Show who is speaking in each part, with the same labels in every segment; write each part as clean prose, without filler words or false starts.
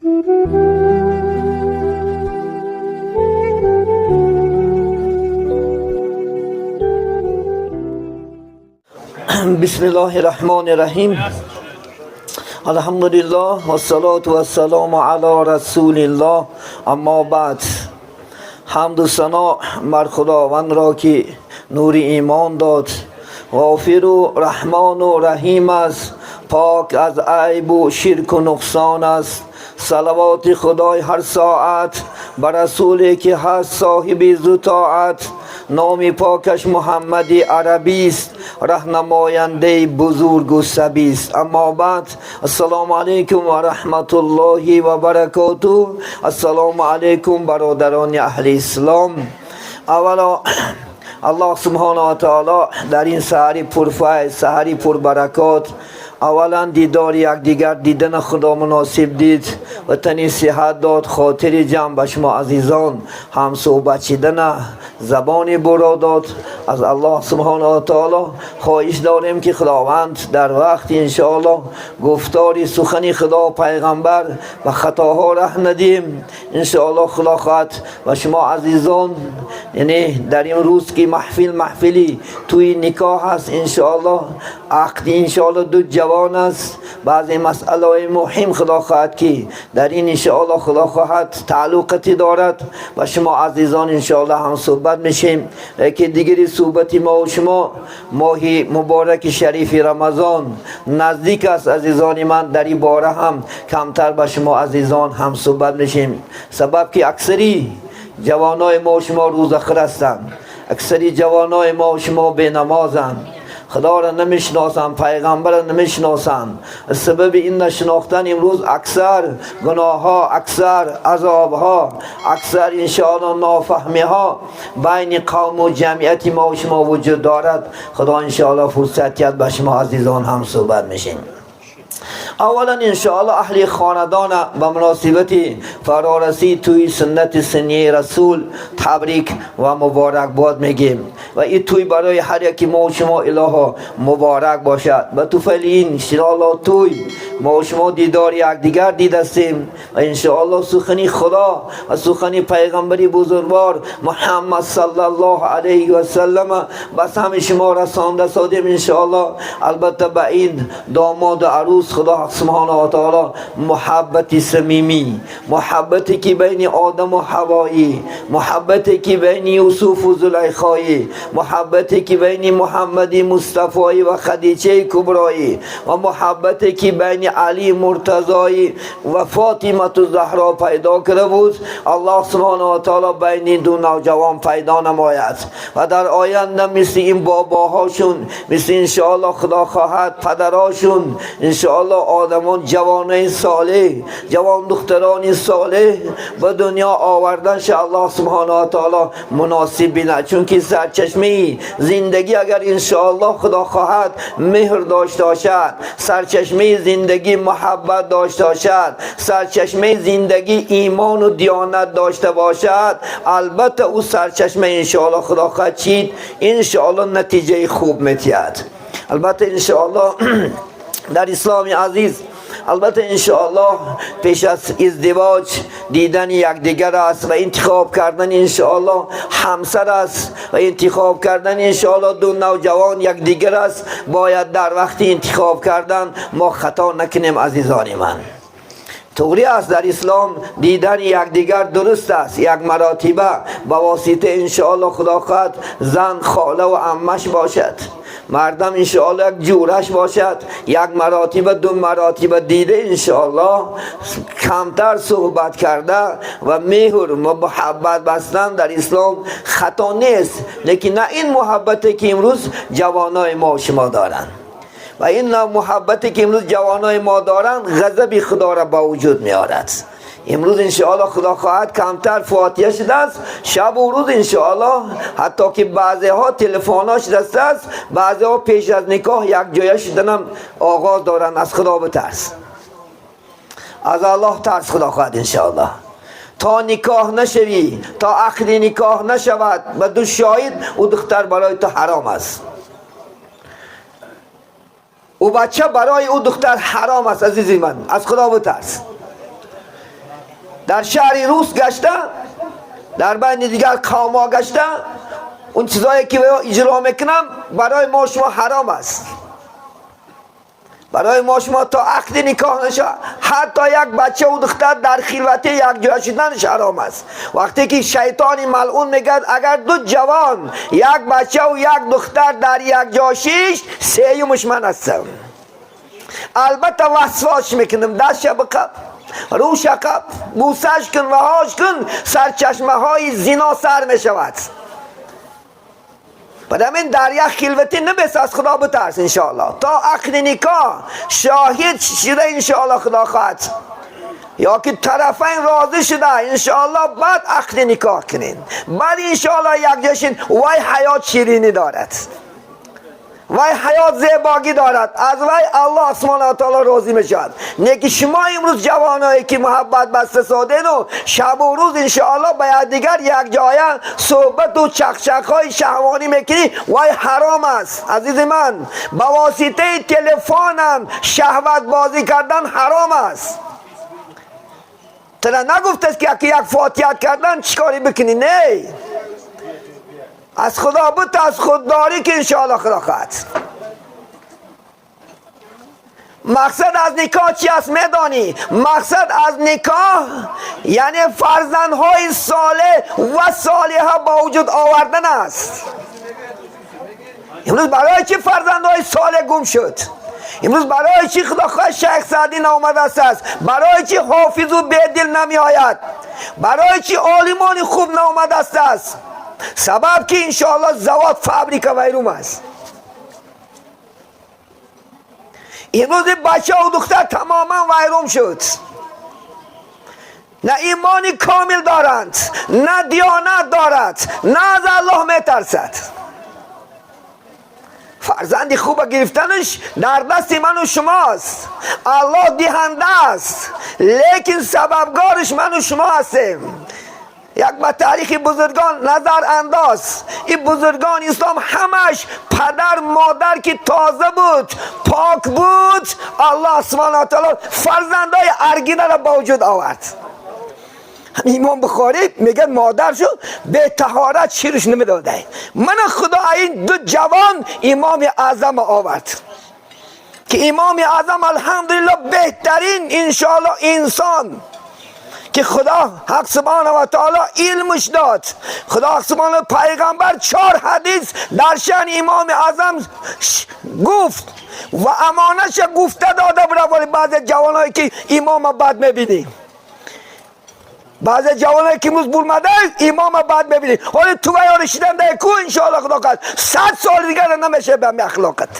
Speaker 1: بسم الله الرحمن الرحیم. الحمدلله و الصلاة و السلام علی رسول الله. اما بعد، حمد و ثنا بر خداوند را که نور ایمان داد، غافر و رحمان و رحیم است، پاک از عیب و شرک و نقصان است. صلوات خدای هر ساعت بر رسولی که هست صاحب ذو طاعت، نام پاکش محمد عربی است، رهنماینده بزرگ و سبی است. اما بعد، السلام علیکم و رحمت الله و برکاته. السلام علیکم برادران اهل اسلام. اولا الله سبحانه و تعالی در این سحری پرفیض، سحری پربرکات، اولا دیدار یکدیگر دیدن خدا مناسب دید و تنی صحت داد، خاطر جمع به شما عزیزان هم صحبت شدن زبان برا داد. از الله سبحانه و تعالی خواهش داریم که خداوند در وقت انشاءالله گفتاری سخنی خدا پیغمبر و خطاها ره ندیم. انشاءالله خدا خواهد و شما عزیزان، یعنی در این روز که محفل محفلی توی نکاح است، انشاءالله عقد انشاءالله دو جوان است، بعضی مسئله مهم خدا خواهد که در این انشاءالله خدا خواهد تعلقتی دارد و شما عزیزان انشاءالله هم صحبت میشیم. که دیگری صحبت ما و شما ماه مبارک شریف رمضان نزدیک است عزیزان من، در این باره هم کمتر با شما عزیزان هم صحبت میشیم. سبب که اکثری جوانای ما و شما روزخور هستند، اکثری جوانای ما و شما بی نمازند، خدا را نمیشناسند، پیغمبر را نمیشناسند. سبب این نشناختن امروز اکثر گناه ها، اکثر عذاب ها، اکثر انشاءالله نافهمی ها بین قوم و جمعیت ما و شما وجود دارد. خدا انشاءالله فرصت کرد به شما عزیزان هم صحبت میشیم. اولا انشاءالله اهل خاندان به مناسبت فرارسی توی سنت سنیه رسول تبریک و مبارک باد میگیم و این توی برای هر یکی ما و شما الها مبارک باشد. و تو این انشاءالله توی ما و شما دیدار یکدیگر دیدستیم و انشاءالله سخنی خدا و سخنی پیغمبری بزرگوار محمد صلی الله علیه و سلم بس هم شما رسانده سادیم انشاءالله. البته به این داماد و عروس خدا سبحانه و تعالی محبت صمیمی، محبتی که بین آدم و حوایی، محبتی که بین یوسف و زلیخایی، محبتی که بین محمد مصطفی و خدیجه کبرایی و محبتی که بین علی مرتضایی و فاطمه زهرا پیدا کرده بود، الله سبحانه و تعالی بین دو نوجوان پیدا نماید و در آینده مثل این باباهاشون، مثل انشاءالله خدا خواهد پدراشون، انشاءالله آدمان جوانای صالح، جوان دختران صالح به دنیا آوردن شه الله سبحانه و تعالی مناسب بیند. چون که سرچشمه زندگی اگر انشاءالله خدا خواهد مهر داشته باشد، سرچشمه زندگی محبت داشته باشد، سرچشمه زندگی ایمان و دیانت داشته باشد، البته او سرچشمه انشاءالله خدا خواهد چید انشاءالله نتیجه خوب میتید. البته انشاءالله در اسلام عزیز، البته انشاءالله پیش از ازدواج دیدن یکدیگر است و انتخاب کردن انشاءالله همسر است و انتخاب کردن انشاءالله دو نوجوان یکدیگر است. باید در وقت انتخاب کردن ما خطا نکنیم عزیزان من. طوری است در اسلام دیدن یکدیگر درست است، یک مراتبه با واسطه انشاءالله خدا خواهد زن خاله و عمش باشد، مردم انشاءالله یک جورش باشد، یک مراتب دو مراتب دیده انشاءالله کمتر صحبت کرده و مهر و محبت بستن در اسلام خطا نیست. لیکن نه این محبتی که امروز جوانای ما شما دارند و این محبتی که امروز جوانای ما دارند غضب خدا را به وجود می آرد. امروز انشاءالله خدا خواهد کمتر فاتحه شده است، شب و روز انشاءالله حتی که بعضی ها تلفن‌هاش دست است، بعضی ها پیش از نکاح یک جایه شدنم آغاز دارن. از خدا بترس، از الله ترس خدا خواهد انشاءالله. تا نکاح نشوی، تا عقد نکاح نشود و دو شاهد، او دختر برای تو حرام است، او بچه برای او دختر حرام است. عزیزی من، از خدا بترس. Дар шаҳри рус гашта, дар байни дигар қавмҳо гашта, он чизҳое ки иҷро мекунам, барои мо шумо ҳаром аст. Барои мо шумо то ақди никоҳ наша, ҳатто як бача ва духтар дар хилватӣ якҷоя шуданаш ҳаром аст. Вақте ки шайтони малъун мегӯяд, агар ду ҷавон, як бача ва як духтар дар як ҷо шишт, сеюмаш ман ҳастам. Албатта, васвос мекунам, дастша биқаб, рӯша қаб, бӯсаш кун ва ҳош кун, сарчашмаҳои зино сар мешавад. Барои дар як хилватӣ набес, аз Худо битарс, иншоаллоҳ. То ақди никоҳ шоҳид шуда, иншоаллоҳ, Худо хоҳад, ё ки тарафайн розӣ шуда, иншоаллоҳ, баъд ақди никоҳ кунед, баъд, иншоаллоҳ, якҷо шин. Вай ҳаёт ширинӣ дорад, вай ҳаёт зебогӣ дорад, аз вай Аллоҳ субҳонаҳу таоло розӣ мешавад. Не ки шумо имрӯз ҷавоное ки муҳаббат баста содену шабу рӯз, иншоаллоҳ, ба якдигар якҷоя суҳбату чақчақҳои шаҳвонӣ мекунӣ, вай ҳаром аст, азизи ман. Ба воситаи телефонам шаҳватбозӣ кардан ҳаром аст. Тара нагуфтаст, ки яки як фотиҳат кардан чӣ корӣ бикунӣ. Не, аз Худо битарс, худдорӣ ки, иншоаллоҳ, Худо хоҳад. Мақсад аз никоҳ чи аст, медонӣ? Мақсад аз никоҳ яъне фарзандҳои солеҳ ва солиҳа ба вуҷуд овардан аст. Имрӯз барои чӣ фарзандҳои солеҳ гум шуд? Имрӯз барои чӣ, Худо хоҳад, Шайх Саъдӣ наомадааст? Аст барои чӣ Ҳофизу Бедил намеояд? Барои чӣ олимони хуб наомадааст? Аст сабаб ки, иншоаллоҳ, завод, фабрика вайрум аст. Имрӯз бачаву духтар тамоман вайрум шуд, на имони комил доранд, на диёнат дорад, на аз Аллоҳ метарсад. Фарзанди хуба гирифтанаш дар дасти ману шумост. Аллоҳ диҳанда аст, лекин сабабгориш ману шумо ҳастем. Як ба таърихи бузургон назар андоз. Ин бузургони ислом ҳамаш падар модар ки тоза буд, пок буд, Аллоҳ субҳана таоло фарзандои аргинаро ба вуҷуд овард. Имом Бухорӣ мегӯяд, модаршу бетаҳорат ширш намедода. Мана, Худо ин ду ҷавон Имоми Аъзама овард, ки Имоми Аъзам, алҳамдулилло, беҳтарин, иншоалло, инсон ки Худо ҳақ субҳана ва таоло илмш дод. Худо субҳана пайғамбар чор ҳадис дар шаъни Имоми Аъзам гуфт ва амонаша гуфта дода буда. Вале баъзе ҷавоное ки имома бад мебинӣ, баъзе ҷавоное ки имрӯз бурмада, имома бад мебинӣ, ҳоли ту ваёри шидан ку, иншоалло, Худо хоҳад, 100 соли дигар намешавӣ ба ҳами ахлоқат.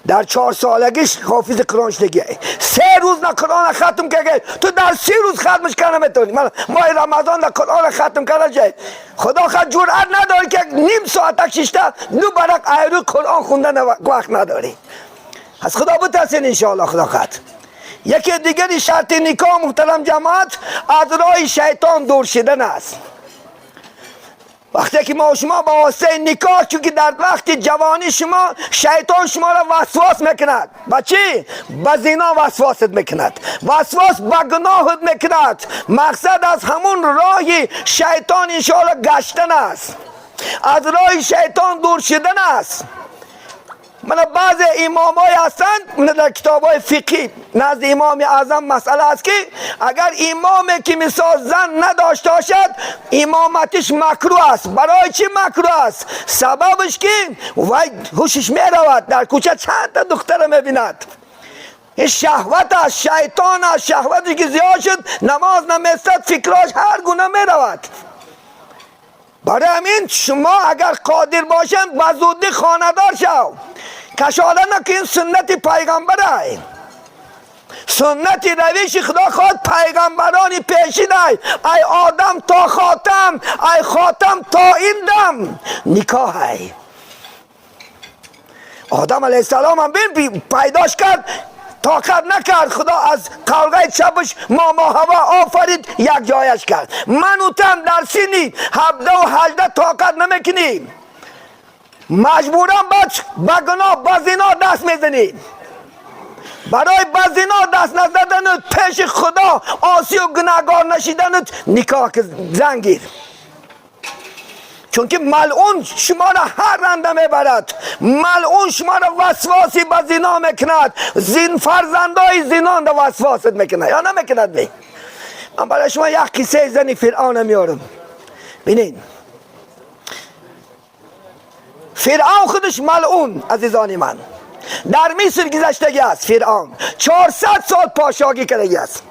Speaker 1: Дар 4 солагиш ҳофизи Қуръон шудагӣ, 3 рӯз на Қуръона хатм карда, ту дар 30 рӯз хатмш карда наметавонӣ. Моҳи Рамазон да Қуръона хатм карда ҷай, Худо хоҳад, ҷуръат надорӣ, ки ним соатак шишта ду барақ айрӯи Қуръон хонда вақт надорӣ. Аз Худо битарсен, иншоалло, Худо хоҳад. Яке дигари шарти никоҳ, муҳтарам ҷамоат, аз роҳи шайтон дур шудан аст. Вақте ки мо шумо ба воситаи никоҳ, чунки дар вақти ҷавонӣ шумо шайтон шуморо васвос мекунад. Ба чӣ? Ба зино васвосат мекунад, васвос ба гуноҳат мекунад. Мақсад аз ҳамун роҳи шайтон, иншоалло, гаштан аст, аз роҳи шайтон дур шудан аст. Мана, баъзе имомҳое ҳастанд, мана, дар китобҳои фиқҳӣ назди Имоми Аъзам масъала аст, ки агар имоме ки мисол зан надошта бошад, имоматиш макрӯҳ аст. Барои чӣ макрӯҳ аст? Сабабаш ки вай ҳушиш меравад, дар кӯча чандта духтара мебинад. Ин шаҳват аст, шайтон аст. Шаҳвате ки зиёд шуд, намоз наместад, фикрош ҳар гуна меравад. Барои ҳамин шумо агар қодир бошанд, ба зудӣ хонадор шав, кашола накун. Суннати пайғамбарай, суннати равиши, Худо хоҳад, пайғамбарони пешинай, ай Одам то Хотам, ай Хотам то ин дам никоҳай. Одам алайҳиссалом ҳам бин, пайдош кард, тоқат накард, Худо аз қавлгаи чапаш момо Ҳаво офарид, як ҷояш кард. Ману там дар синни 17-у 18 тоқат намекунӣ, маҷбуран баъд ба гуноҳ, ба зино даст мезанӣ. Барои ба зино даст назаданут, пеши Худо осию гунаҳгор нашиданут никоҳ, зан гир. Чунки малъун шуморо ҳар ранда мебарад, малъун шуморо васвоси ба зино мекунад, зин фарзандои зинонда васвосат мекунад ё намекунад? Бе ман барои шумо як қиссаи зани Фиръавна меорам. Бинед, Фиръавн худаш малъун, азизони ман, дар Миср гузаштагӣ аст. Фиръавн 400 сол подшоҳӣ кардагӣ аст.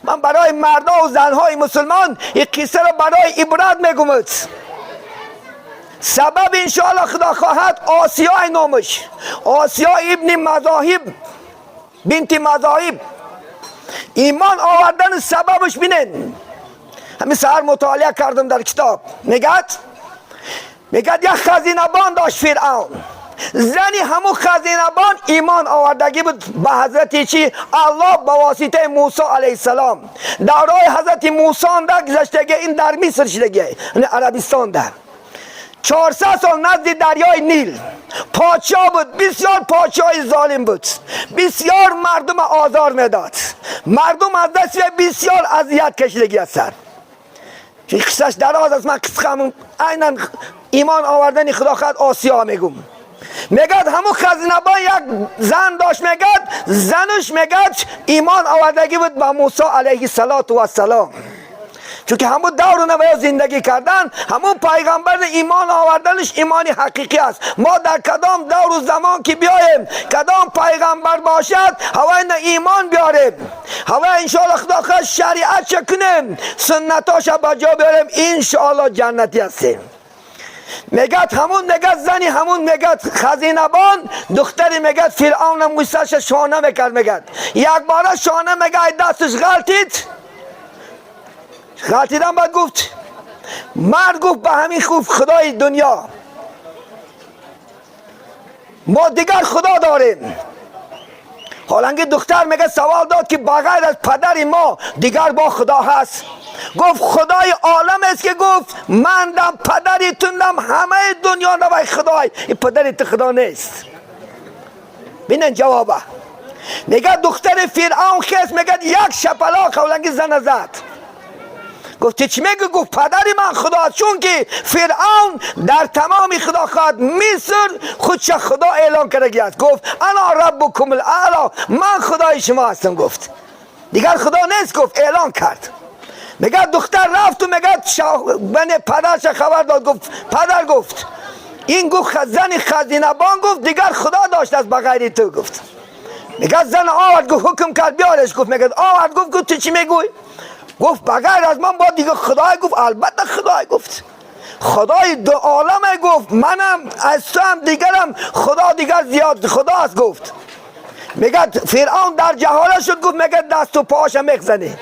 Speaker 1: Ман барои мардо ва занҳои мусулмон ин қиссаро барои ибрат мегумад. Сабаб, иншоалло, Худо хоҳад, Осиёи номаш Осиё ибни Мазоҳиб, бинти Мазоҳиб, имон овардани сабабаш. Бинед, ҳамин саҳар мутолиа кардам дар китоб. Мегӯяд, як хазинабон дошт Фиръавн. Зани ҳамун хазинабон имон овардагӣ буд ба ҳазрати чи? Аллоҳ, ба воситаи Мусо алайҳиссалом. Давраи ҳазрати Мусонда гузаштагӣ, ин дар Миср шидагӣ, Арабистонда, 400 сол, назди дарёи Нил подшоҳ буд. Бисёр подшоҳи золим буд, бисёр мардума озор медод, мардум аз дасти бисёр азият кашидагӣ ҳастанд. Қиссаш дароз аст, ман қисқам, айнан имон овардани, Худо хоҳад, Осиё мегум. Мегӯяд, ҳамун хазинабон як зан дошт. Мегӯяд, занаш, мегӯяд, имон овардагӣ буд ба Мусо алайҳи салоту вассалом, чунки ҳамун давру навая зиндагӣ кардан, ҳамун пайғамбар имон оварданаш имони ҳақиқӣ аст. Мо дар кадом давру замон ки биёем, кадом пайғамбар бошад, ҳавайна имон биёрем, ҳавай, иншоалло, Худо хоҳад, шариатша кунем, суннатоша ба ҷо биёрем, иншоалло, ҷаннатӣ ҳастем. Мегӯяд, ҳамун, мегӯяд, зани ҳамун, мегӯяд, хазинабон, духтари, мегӯяд, Фиръавна мӯйсарша шона мекард. Мегӯяд, якбора шона, мегӯяд, ай дасташ ғалтид. Ғалтидан баъд гуфт, мард гуфт, ба ҳамин гуфт: «Худои дунё, мо дигар худо дорем». Ҳоланки духтар, мега, савол дод, ки ба ғайр аз падари мо дигар бо худо ҳаст? Гуфт: «Худои олам аст, ки гуфт мандам падари тундам, ҳамаи дунё навай худой, ин падари ту худо нест». Бинен ҷавоба. Мега, духтари Фиръавн хес, мегад, як шапалоқ ҳоланки зана зад. Гуфт: «Ти чӣ мегӯ?» Гуфт: «Падари ман худо аст», чунки Фиръавн дар тамоми, Худо хоҳад, Миср худша худо эълон кардагӣ аст. Гуфт: «Ана раббукум аъло», ман худои шумо ҳастам. Гуфт: «Дигар худо нест», гуфт, эълон кард. Мегӯяд, духтар рафту, мегӯяд, бане падарша хабар дод. Гуфт: «Падар», гуфт, «ин, гуфт, зани хазинабон, гуфт, дигар худо доштааст ба ғайри ту», гуфт. Мегӯяд, зан овард, гуфт, ҳукм кард, биёреш, гуфт. Мегӯяд, овард, гуфт: «Ту чӣ мегӯй?» Гуфт: «Ба ғайр аз ман бо дигар худой?» Гуфт: «Албатта худой», гуфт, «худои ду оламе», гуфт, «манам аз туам дигарам худо, дигар зиёд худо аст», гуфт. Мегӯяд, Фиръавн дар ҷаҳола шуд. Гуфт, мегӯяд, дасту поша мех занӣ.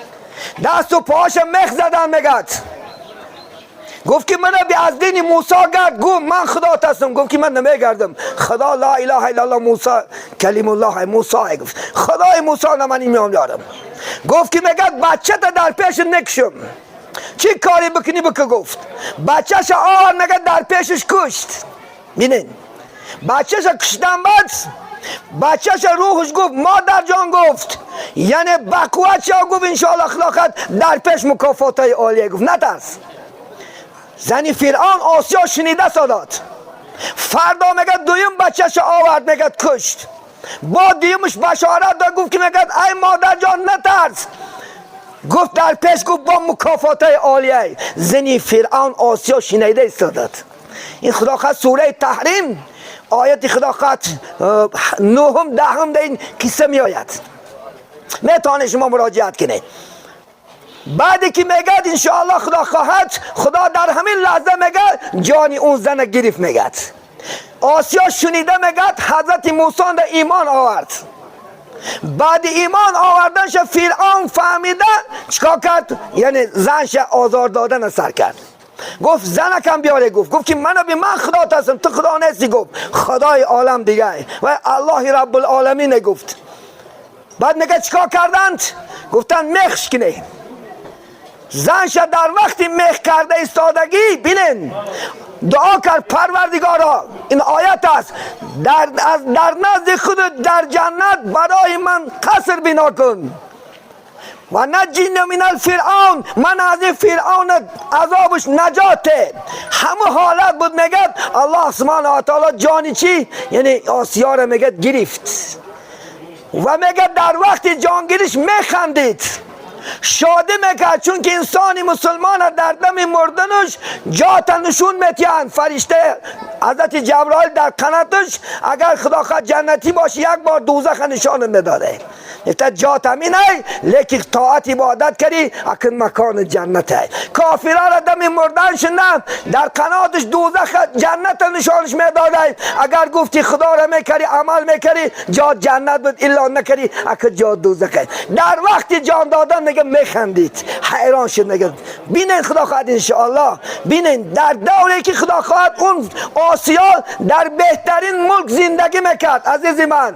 Speaker 1: Дасту поша мех задан. Мегӯяд, гуфт, ки мана би аз дини Мусо гард. Гуфт: «Ман худо ҳастам». Гуфт, ки ман намегардам. Худо ла илаҳа иллаллоҳ, Мусо калимуллоҳ, Мусо, гуфт, худои Мусо на ман имон дорам. Гуфт, ки, мегӯяд, бачата дар пешат мекушам, чӣ кори бикунӣ, бикун, гуфт. Бачаша овард, мегӯяд, дар пешаш кушт. Бинед, бачаша куштан баъд бачаша рӯҳш гуфт: «Модарҷон», гуфт, яъне бақувват шав, гуфт, иншоалло, Худо хоҳад, дар пеш мукофотҳои олие, гуфт, натарс. Зани Фиръавн Осиё шунида содод. Фардо, мегӯяд, дуюм бачаша овард, мегӯяд, кушт. Бо дуюмаш башорат дод, гуфт, ки, мегӯяд, ай модарҷон, натарс, гуфт, дар пеш, гуфт, бо мукофотҳои олия. Зани Фиръавн Осиё шинайда истодад. Ин, Худо хоҳад, сураи Таҳрим, ояти, Худо хоҳад, нӯҳум, 10-ум дар ин қисса меояд, метавонед шумо муроҷиат кунед. Баъде ки, мегӯяд, иншоалло, Худо хоҳад, Худо дар ҳамин лаҳза, мегӯяд, ҷони он зана гирифт. Мегӯяд, Осиё шунида, мегӯяд, ҳазрати Мусонда имон овард. Баъди имон оварданша Фиръавн фаҳмида чикор кард? Яъне занша озор додана сар кард. Гуфт: «Занакам биёре», гуфт. Гуфт, ки мана би, ман худо ҳастам, ту худо нести, гуфт, худои олам дигар ва Аллоҳи Раббулоламине, гуфт. Баъд, мегӯяд, чикор карданд? Гуфтанд: «Мехш кине». Занша дар вақти мех карда истодагӣ, бинен. دعا کرد پروردگارا، این آیت است، در نزد خود در جنت برای من قصر بنا کن و نجینی من الفرعون، من از این فرعون عذابش نجات. همه حالت بود. میگد الله سبحانه و تعالی جانی چی؟ یعنی آسیا را میگد گرفت و میگد در وقت جانگیریش میخندید، شادی میکرد، چون که انسان مسلمان در دم مردنش جات نشون میتیان فرشته حضرت جبرائیل در قناتش، اگر خدا خواهد جنتی باشه یک بار دوزخ نشان میداده. تا جات همین ای، لیکن طاعت عبادت کردی اکن مکان جنت ای. کافرها را دم مردنش نه در قناتش دوزخ جنت نشانش میداده. اگر گفتی خدا را میکردی عمل میکردی جات جنت بود، الا نکردی اکن جات دوزخ. در وقت جان دادن میگه میخندید، حیران شد. میگه بینین خدا خواهد انشاءالله، بینین در دوره که خدا خواهد اون آسیا در بهترین ملک زندگی میکرد. عزیز من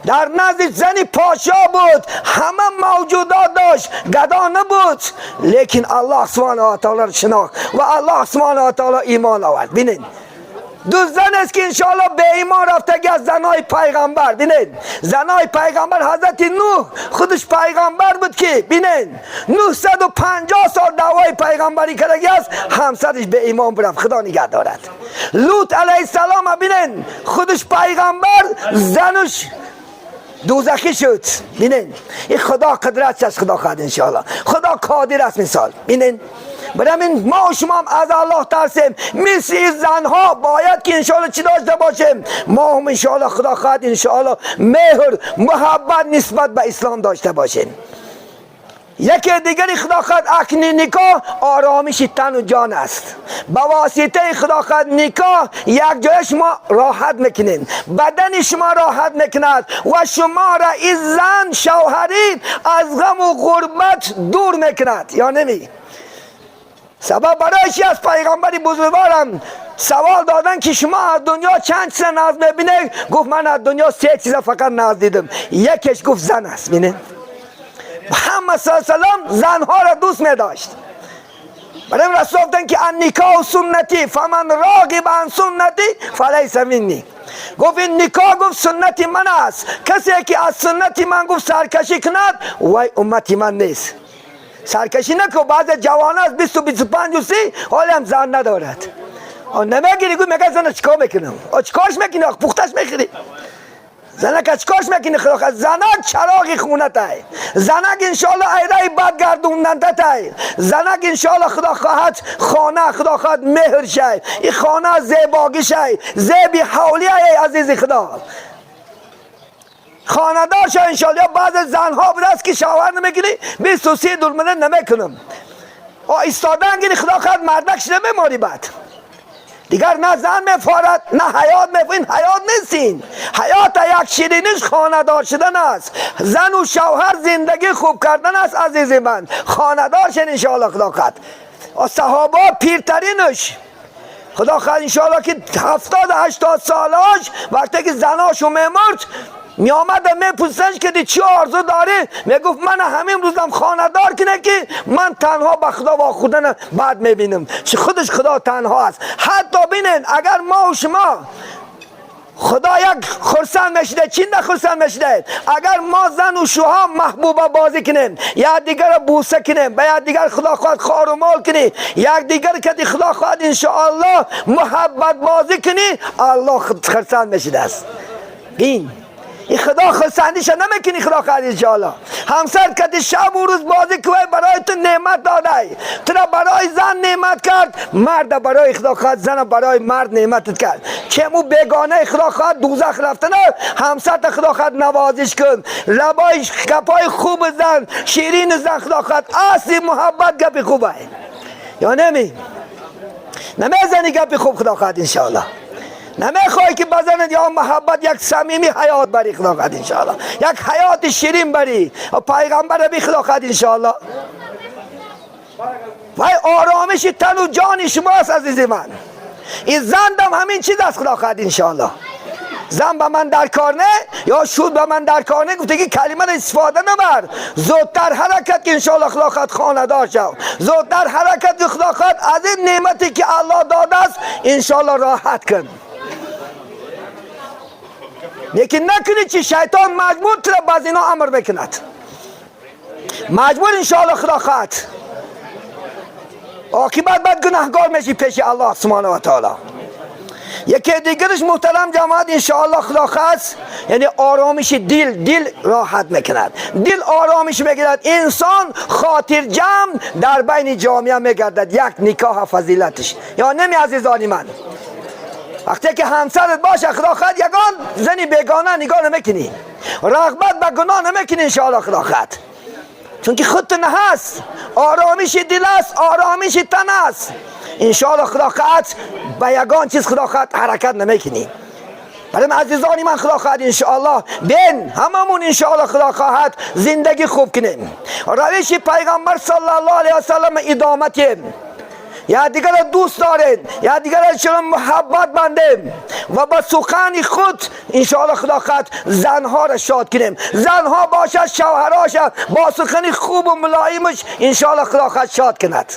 Speaker 1: در نزد زنی پاشا بود، همه موجودات داشت، گدا نبود، لیکن الله سبحانه و تعالی را شناخت و الله سبحانه و تعالی ایمان آورد. بینین دو زن است که انشاءالله به ایمان رفته از زنای پیغمبر. بینین زنای پیغمبر حضرت نوح خودش پیغمبر بود که بینین 950 سال دعوای پیغمبری کرده است، همسرش به ایمان برفت، خدا نگه دارد. لوط علیه السلام بینین خودش پیغمبر، زنش دوزخی شد. بینین این خدا قدرت است، خدا خواهد انشاءالله، خدا قادر است. مثال بینین برای ما و شما هم از الله ترسیم، مثل زنها باید که انشاءالله چی داشته باشیم؟ ما هم انشاءالله خدا خواهد انشاءالله مهر محبت نسبت به اسلام داشته باشیم. یکی دیگری خدا خواهد اکنی نکاح آرامش تن و جان است. به واسطه خدا خواهد نکاح یک جای شما راحت میکنین، بدن شما راحت میکند و شما را این زن شوهری از غم و غربت دور میکند یا نمی؟ سبب برای چی از پیغمبر بزرگوارم سوال دادن که شما از دنیا چند چیز ناز میبینه؟ گفت من از دنیا سه چیز فقط ناز دیدم، یکیش گفت زن است. بینه محمد صلی الله علیه و سلم زنها را دوست می داشت. برای رسول گفتن که النکاح سنتی فمن راغب عن سنتی فلیس منی. گفت این نکاح گفت سنت من است، کسی که از سنت من گفت سرکشی کند وای امتی من نیست. سرکشی نکن. بعض جوان است 20 و 25 و 30 حالا هم زن ندارد، نمیگیری. گفت میگه زن چیکار میکنم؟ چیکارش میکنی؟ پختش میخوری؟ زنک چیکارش میکنی؟ خدا زنک چراغ خونه تای، زنک انشالله ایرای بد گردوندن تای، زنک انشالله خدا خواهد خانه خدا خواهد مهر شای، این خانه زیباگی شای، زیبی حولی ای عزیز خدا خانه‌دار شای انشالله. بعض زنها بوده است که شوهر نمیکنی 23 دلمنه نمیکنم ایستادن گیری خدا خواهد مردکش نمیماری. بعد دیگر نه زن میفارد نه حیات میفارد. این حیات نیستین. حیات یک شیرینیش خانه دار شدن است، زن و شوهر زندگی خوب کردن است. عزیز من خانه دار شد انشاءالله خدا خواهد. صحابه پیرترینش خدا خواهد انشاءالله که 70-80 سالاش وقتی که زناشو میمرد می آمد و میپرسنش که چی آرزو داری؟ میگفت من همین روزم خانه دار کنه که من تنها به خدا واخوردن بعد میبینم چه خودش خدا تنها است. حتی بینین اگر ما و شما خدا یک خرسند میشده، چی نه خرسند میشده؟ اگر ما زن و شوها محبوبه بازی کنیم، یا دیگر را بوسه کنیم، به یا دیگر خدا خواهد خار و مال کنیم، یک دیگر که خدا خواهد انشاءالله محبت بازی کنی، الله خرسند میشده است. این خدا خرسندیش نمیکنی. خدا خواهد انشاءالله همسر که شب و روز بازی کوی برای تو نعمت داده، تو را برای زن نعمت کرد، مرد برای خدا خواهد زن برای مرد نعمت کرد که مو بیگانه خدا خواهد دوزخ رفتن. همسر خدا خواهد نوازش کن، لبای گپای خوب زن، شیرین زن، خدا خواهد اصل محبت گپی خوبه یا نمی نمیزنی گپی خوب خدا خواهد انشاءالله نمیخوای که بزنید یا محبت یک صمیمی حیات بری خدا خواهد انشاءالله، یک حیات شیرین بری و پیغمبر بی خدا خواهد انشاءالله. وای آرامش تن و جان شماست عزیز من. این زندم همین چیز است خدا خواهد انشاءالله. زن به من در کار نه یا شود به من در کار نه، گفته که کلمه را استفاده نبر. زودتر حرکت که انشاءالله خدا خواهد خانه دار شو. زودتر حرکت که خدا خواهد از این نعمتی که الله داده است انشاءالله راحت کن. لیکن نکنی چی شیطان مجبور تر باز اینا امر بکند، مجبور انشاءالله خدا خواهد عاقبت بعد گناهگار میشی پیش الله سبحانه و تعالی. یکی دیگرش محترم جماعت انشاءالله خدا خواست، یعنی آرامش دل، دل راحت میکند، دل آرامش میگیرد، انسان خاطر جمع در بین جامعه میگردد. یک نکاح فضیلتش یا نمی عزیزانی من، وقتی که همسرت باشه خدا خواهد یگان زنی بیگانه نگاه نمیکنی، رغبت به گناه نمیکنی انشاءالله خدا خواهد، چون که خودت نه هست، آرامش دل است، آرامش تن است. انشاءالله خدا خواهد به یگان چیز خدا خواهد حرکت نمیکنی. برای عزیزانی من خدا خواهد انشاءالله بین هممون انشاءالله خدا خواهد زندگی خوب کنیم، روش پیغمبر صلی الله علیه و سلم ادامه تیم، یا دیگر دوست داریم، یا دیگر چرا محبت بندیم و با سخن خود انشاءالله خدا خواهد زنها را شاد کنیم. زنها باشد شوهرها با سخن خوب و ملایمش انشاءالله خدا خواهد شاد کند.